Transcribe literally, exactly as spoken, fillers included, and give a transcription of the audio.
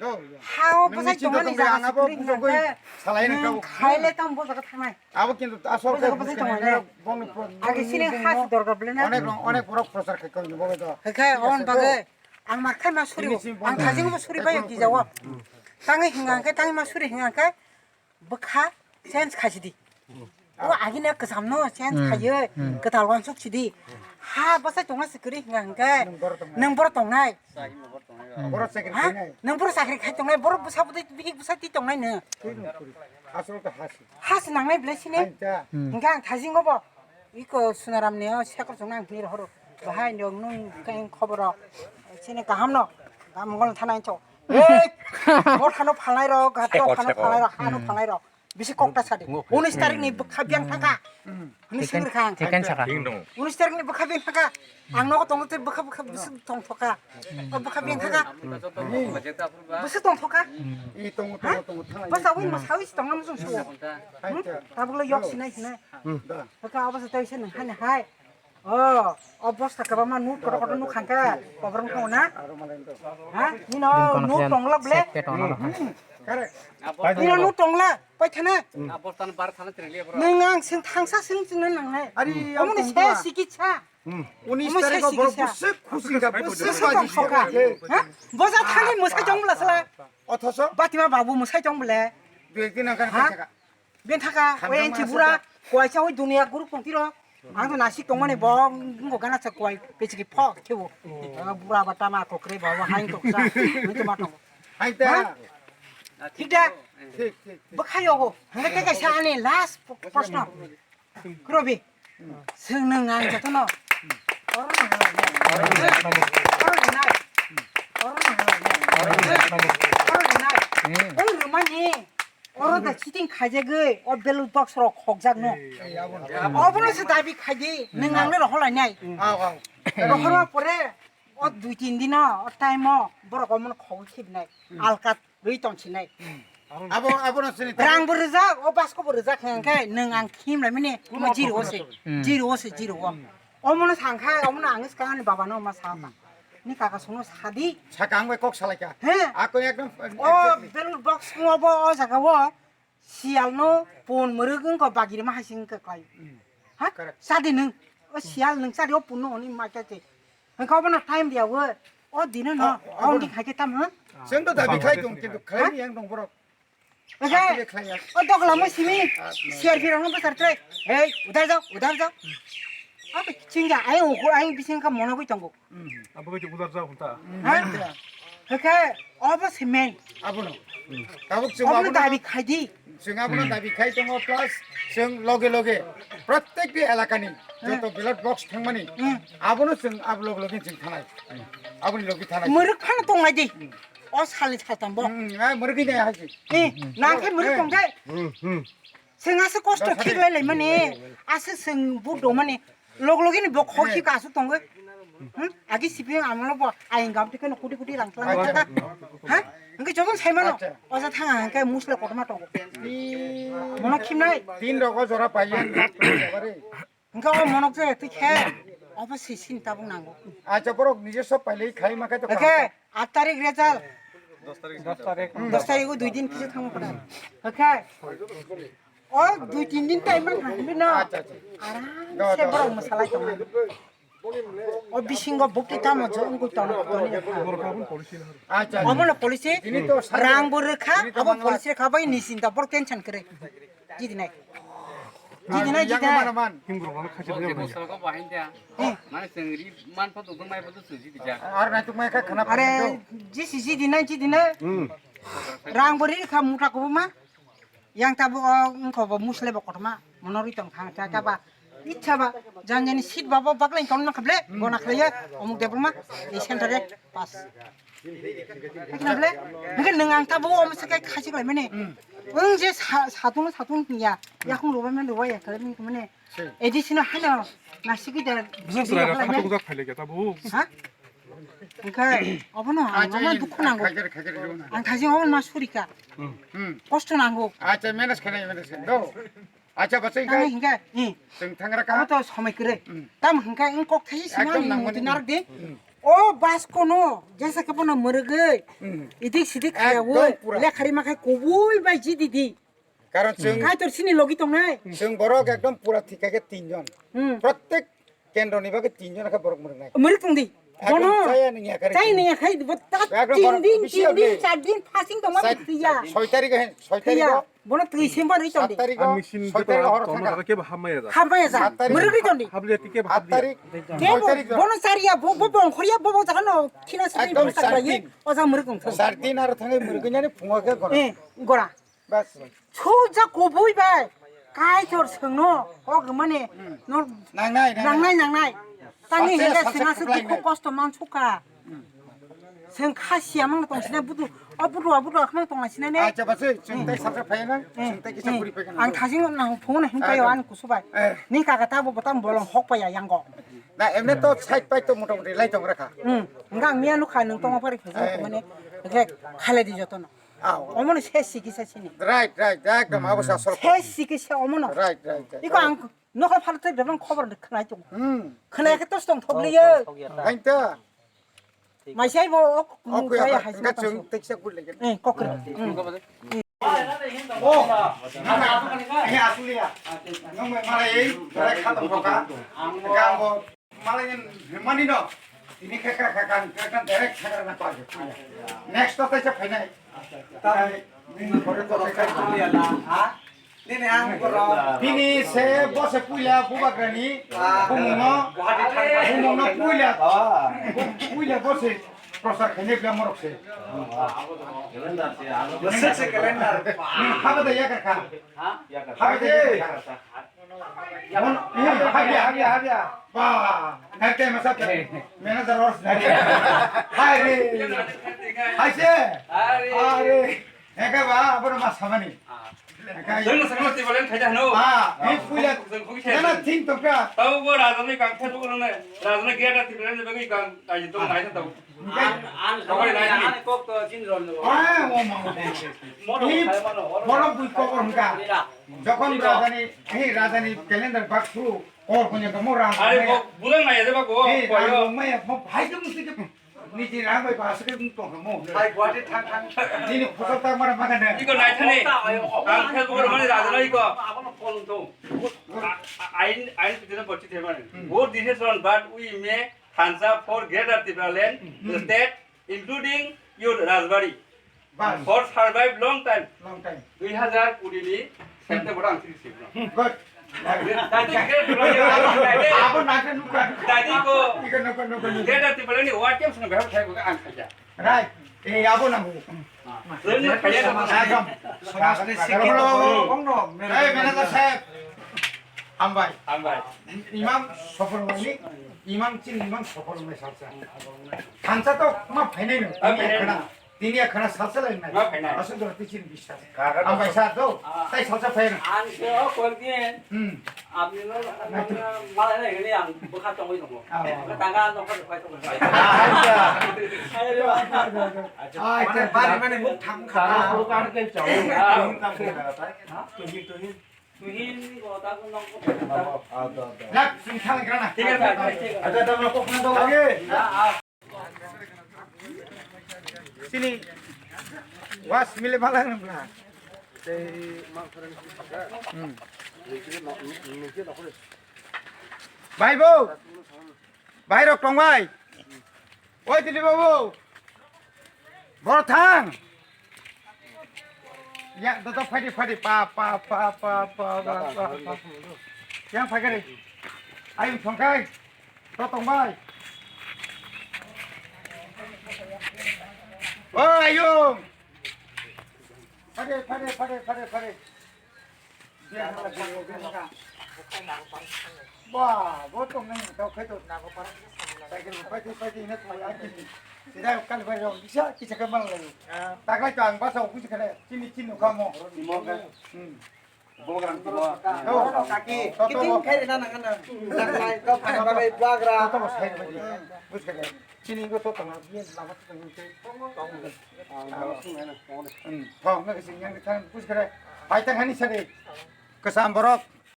To, ha o nungni bwsai chinta tongmani tongwi jaga ang abo sikiri bujagwi hwnkhe, salai nang nwng kabo. Khaile tamo bo jaga thangnai. Abo kintu asol bo jaga khe bwsai tongmani. Bongni pro-, age sini bongni ha si dorkar bole na. Onek rong, onek borok prochar khai kong ni bo to. Hwnkhe on bagwi ang mar khai ma suri. Ang thajing ma suri bai ki jago. Tangi hinga hwnkhe, tangi ma suri hinga hwnkhe. Bwkha change khaisidi. O agini kwcham no change khaiwi kwtal wansuk sidi. Ha bwsai tongna sikiri hinga hwnkhe nwng borok tongnai. Nwng borok tongnai. Borok chakri khainai. Nwng borok chakri khai tongnai, borok bwsa bwtwi bihik bwsa twi tongnai nwng. Asol khe hasi. Hasi nangnai belai sini. Hingke ang thajingo bo. Iko Sunaram ni o sekor chwng nang hwnwi rohoro. Bahai ni nwng khe khobor rok. Sini kaham no. Gam gol thanai chok. Ei! Mor khano phalnai rok, gat tok khano phalnai rok, hano phalnai rok. Bisi kokta sadi. Unis tarik ni bwkha biang thangka. Hwnwi singir kha ang. Chicken saka. Unis tarik ni bwkha biang thangka. Ang nogo tongo tei bwkha bwkha bisi tong thoka. O bwkha biang thangka. Bisi tong thoka. I tongo, tongo, tongo, thanglai. Bwsa wi mwsawi si tongna muchung suwo. Tabuklo yok sinai sinai. Bwkha obo se tei se nang hani hai. O, o bosta kwbangma nuk kotor kotor nuk kha khe, kobrong tongo na? Ha? Nino nuk tongla ble? Hmm. Nino nuk tongla, paithana? Nwng ang sing thangsa sing sing nang nai. Omo ni se sikitsa. Unis tarikh o borok bwswk khusi kha, bwswk baji kha. Ha? Boja thani mwsai tong bwla sala. Othoso? Batima babu mwsai tong bwle. Dui din ang kha. Bini thaka, o N T bura, kuaisa o dunia guru pungtiro. Ang to nasik tongmani bo, wngkha gana sa kuai, pechiki pho, kebo. Bura ba tama kokre ba, wa hain toksa, wngkha ma tongo. Hai ta. Thik da? Thik, thik, thik. Bwkha yogo, hwnkhe tei kaisa ani last proshno. Krobi, chwng nwng ang jotono. Oro no hwnwi. Oro hwnwi. Oro no hwnwi. Oro hwnwi. Oro rwmani. Oro da cheating khaijagwi o ballot box rok khokjakno. Obono se dabi khaidi, nwng angno rohorlainai. Rohorma pore o dui tin dino o time o borok omono khogwi khibnai. Alkat rwi tongsinai. Abo, abono sini. Rang bo rwjak, o basko bo rwjak hwnkhe nwng ang khimlaimani zero o se, zero o se, zero o. Omono sangkha, omono ang swkang ani babano ma sa. Ni kaka songno sadi. Saka ang bai kok salaikha. He. Ako ekdom. O ballot box wngbo o jaga o sial no pon mwrwk wngkha bagiri ma hai sing wngkha klai. Ha? Sadi nwng. O sial nwng sadi o pon no hwnwi ma kya te. Hwnkha obono time riya o. O dino no. Ondi khai khe tam ha? Chwng to dabi khai tong kintu khai ni yang dong borok. Oke. O dogla mo simi. Siar phirang no bwsar tre. Hey, udar jao, udar jao. Abo chingya ayang ukur ayang bising kha monogwi tongo. Abo khe udar jao hunta. Ha? Hwkhe obo se main. Abono. Tabuk chwng obono dabi khai di. Chwng abono dabi khai tongo plus chwng loge loge protek di elakani joto ballot box thangmani abono chwng abo loge loge chwng thanai. Aboni loge thanai. Mwrwk phano tongnai di. O salni saltam bo. Mwrwk ni hai. Nang khe mwrwk tong jai. Chwng ase kosto khiklai lai mani, ase chwng buddo mani, log logi ni bo khor khi kasu tongo. Agi sipiyang amalo bo ayang gam tikhe no kudi kudi rang tlang thaka. Ha? Hingke jogon sai mano. Oja thanga hingke musle kotorma tongo. Mono khimnai. Tin rogo jora payan. Hingke o monok je twi khe. Obo si sin tabuk nango. Acha borok nije sob pailai khai ma khai to. Hingke Aat tarik result. Dos tarik. Dos tarik o dui din kisa thangma kora. Hwkhe. O dui tin din time man thang bino. Acha, acha. Aram se borok mwsalai tong. O bisingo bukti tamo jo wngwi tong. Acha. Omono policy. Rang bo rwkha, abo policy rwkha bai ni sinta borok tension kwrwi. Jidinai. Jidinai, jidinai. Hingrok no khachi rwkha. Mane chwng ri man pho tong mai pho chwng jidi ja. Ar nai tuk mai kha khana. Are jisi jidinai, jidinai. Rang bo ri kha muta ko ma. Yang tabu o wngkho bo musle bo kotorma. Mono ri tong thang cha cha ba. Ichha ba. Jang jani seat ba bo baklai tong na khable. Gona khlaiya. Omuk de ma. Ei center e. Pas. Hakna ble, hingke nwng ang tabuk omo se kai khachik lai mani. Wng je sa-, satung satung ya, yakung roba mani roba ya kala mani mani. Edi sino hano nasiki da. Business lai kha tuk jak phai lai kha tabuk. Ha? Hingke obono ang omo dukhu nango. Ang thajing omo ma surika. Kosto nango. Acha, manage khanai, manage khanai. Do. Acha, bachai hingke. Tang hingke. Chwng thangra ka. Omo to somai kwrwi. Tam hingke ang kok thai sima muti narak di. O bas kono jesa khe bono mwrwgwi. Hmm. Idik sidik Ekdom khayawoi. Pura. Lekhari makhai kubui bai jidi di. Karon chwng Kaitor sini logi tongnai. Chwng borok ekdom pura thik khe tinjon. Hmm. Prottek kendro ni bagwi tinjon khe borok mwrwknai. Mwrwk tong di. Ekdom Bono. Chaya nung ya kare Chaya chwng. Nung ya khai bo ta Ekdom tin borok din, bisi tin din, abli. Char din, fasting tongma Sai-, thwiya. Soi tarik he, soi tarik Thwiya. Ho. Bono twi semba rwi Sat tong di. Tarik Ang ho, mesin soi tarik ho horo thangka. Kebo hamaya da. Hamaya da. Sat tarik. Mwrwk rwi tong di. Habli tike Sat tarik. Kebo Soi tarik ho. Bono chariya, bo, bo bongkhoriya, bo, bo jaga no khina sini Ekdom bo chakla sat ye. Din. Oja mwrwk tong thang. Sat din aro thangwi mwrwk nani phungo khe gora. Eh, gora. Bas. Suja kubui bai. Kaitor sengno. Hok mane. Hmm. No. Nangnai, nangnai. Nangnai, nangnai. Tani Sakse, hingga sakse sengase kuplai dukhu nai. Kosto mansukha. Hmm. Seng kha siya mang tong sina budu. O budu, o budu akhma tong sina ne. Acha basi, chwng tai sakse phai nang, Hmm. Chwng tai kisa Hmm. Puri phai nang. Ang thasing nang phone hin payo Acha. An kusubai. Eh. Ni kaka tabo botam bolong hok paya yango. Na emne to side pai to mota moti lai tong rakha. Hmm. Enggak mia nukha nung tong pari khajang Eh. Mane. Rek khalai di jotono. Ah, oh. Omono se sikisa sini. Right, right, ekdom abo sa sol. Se sikisa omono. Right, right, right. Iko ang nokol phalto bebang khobor ni khnai tongo. Hmm. Khnai khe tos tong thok liyo. Hain ta. Maisai bo ok Ok, kaya ok, hai ka sima chung kaso. Teksa kul legen. Eh, kokra. Hmm. Oh, nana, ini asli ya. Nung mai malai, malai khatam boka. Kang bo. Malai ni himani no. Ini kaka kaka kaka direct kaka na pa. Next to taisa phainai. Tai ni bore to kaka. Ha? Nini ang boro. Bini se bose puila bubagrani. Ah. Bumungno. Guwahati thang. Bumungno puila. Ah. Puila bose. Prosar khene pila morok se. Calendar se, ano. Sek se calendar. Haba da yakar kha. Ha? Yakar. Haba da yakar kha. Mon, eh, habia, habia, habia. Ba, narte masa manager ros narte. Hai re. Hai se. Are. Are. Eka ba, abro mas samani. Eka. Jeng sama ti balen khaja no. Ah, ni puja. Jeng khuk se. Nana thing to ka. Tau bo rajani kam khe to ne. Rajani gate ti balen bagi kam ai to nai to. Ang, ang Tawai nai ni. Ang kok to chin ron lo. Ah, oh, ma. Moro Ni, khai mano, oro moro khai bui kobor hingka. Mira. Jokon Mira. Rajani, eh, rajani calendar baksu, kor kunya kamu rang. Are kok bulan nai ada bako. Eh, koi rang yo. Mai, mo bhai ke musti ke, ni ji rang bai bas ke tung tong mo. Hai Guwahati thang thang. Ni ni khosok tak mara makan na. Iko nai thani. Ang khe bor mani rajana iko. Abono phone to. Ain, ain pitena bocchi themani. Hmm. Vote decision, but we may Thansa for Greater Tipraland Hmm. State, including your Rajbari, Bas. For survive long time. Long time. Dui hazar kuri ni September ang sini sini. Good. Tadi Greater Tipraland. Abo nangkhe nukha. Tadi ko Iko nukha, nukha, nukha. Greater Tipraland ni what games na behar thai ko ang khaja. Right. Eh, abo nangkhe. Ekdom. Samajni sikhi Hello. Bongno, Hey, manager saheb. Hambai. Hambai. Imang sopor mani, imang chin imang sopor mani salsa. Thansa to ma phainai no, Ah, tini phainai akhana, no. Tini akhana salsa lai nai. Ma phainai. Asuk dora tichin biswas. Hambai sa to, Ah. Tai salsa phainai. Ang se o koi din. Hmm. Apni no, Naitu. Malai na gini ang bukha tongwi tongo. Ah. Tanga no koi koi tongo. Ah, Ayo. Acha, Acha, mane bari mane muk thang kha. Tara puru kan ke chau. Ah. Tuhin, tuhin. Tuhin, tuhin. Tuhin, go ta ko nong ko. Dak, sing thang grana. Thik ase, thik ase. Acha, dam ko phone to lage. Ah, ah. Sini was mile bala nang bla. Tei ma khorang si saka. Hmm. Nungki no, nungki no khore. Bhai bo. Bhai rok tong bai. Oi Dilip babu. Bor thang. Ya, dodo phadi phadi pa pa pa pa pa pa pa. Yang phai gari. Ayung songkai. To tong bai. O ayung. Phade, phade, phade, phade, phade. Ba, bo tong nang tau khai to. Cycle phai phai phai na tu ya. Sida kal bai rong bisa kisa kamal lai. Taklai to ang basa office khare. Chini chini kamo. Hmm. Bogram timo. To, Kaki, to, kiting to. Khairi na nang na. Nang lai, to phai babai bagra. To, to, sai bai. Bus kare. Chini go to tong, ye lama to tong. Hmm. To, na sing yang kan bus kare. Pai tang hani sare. Kesam borok.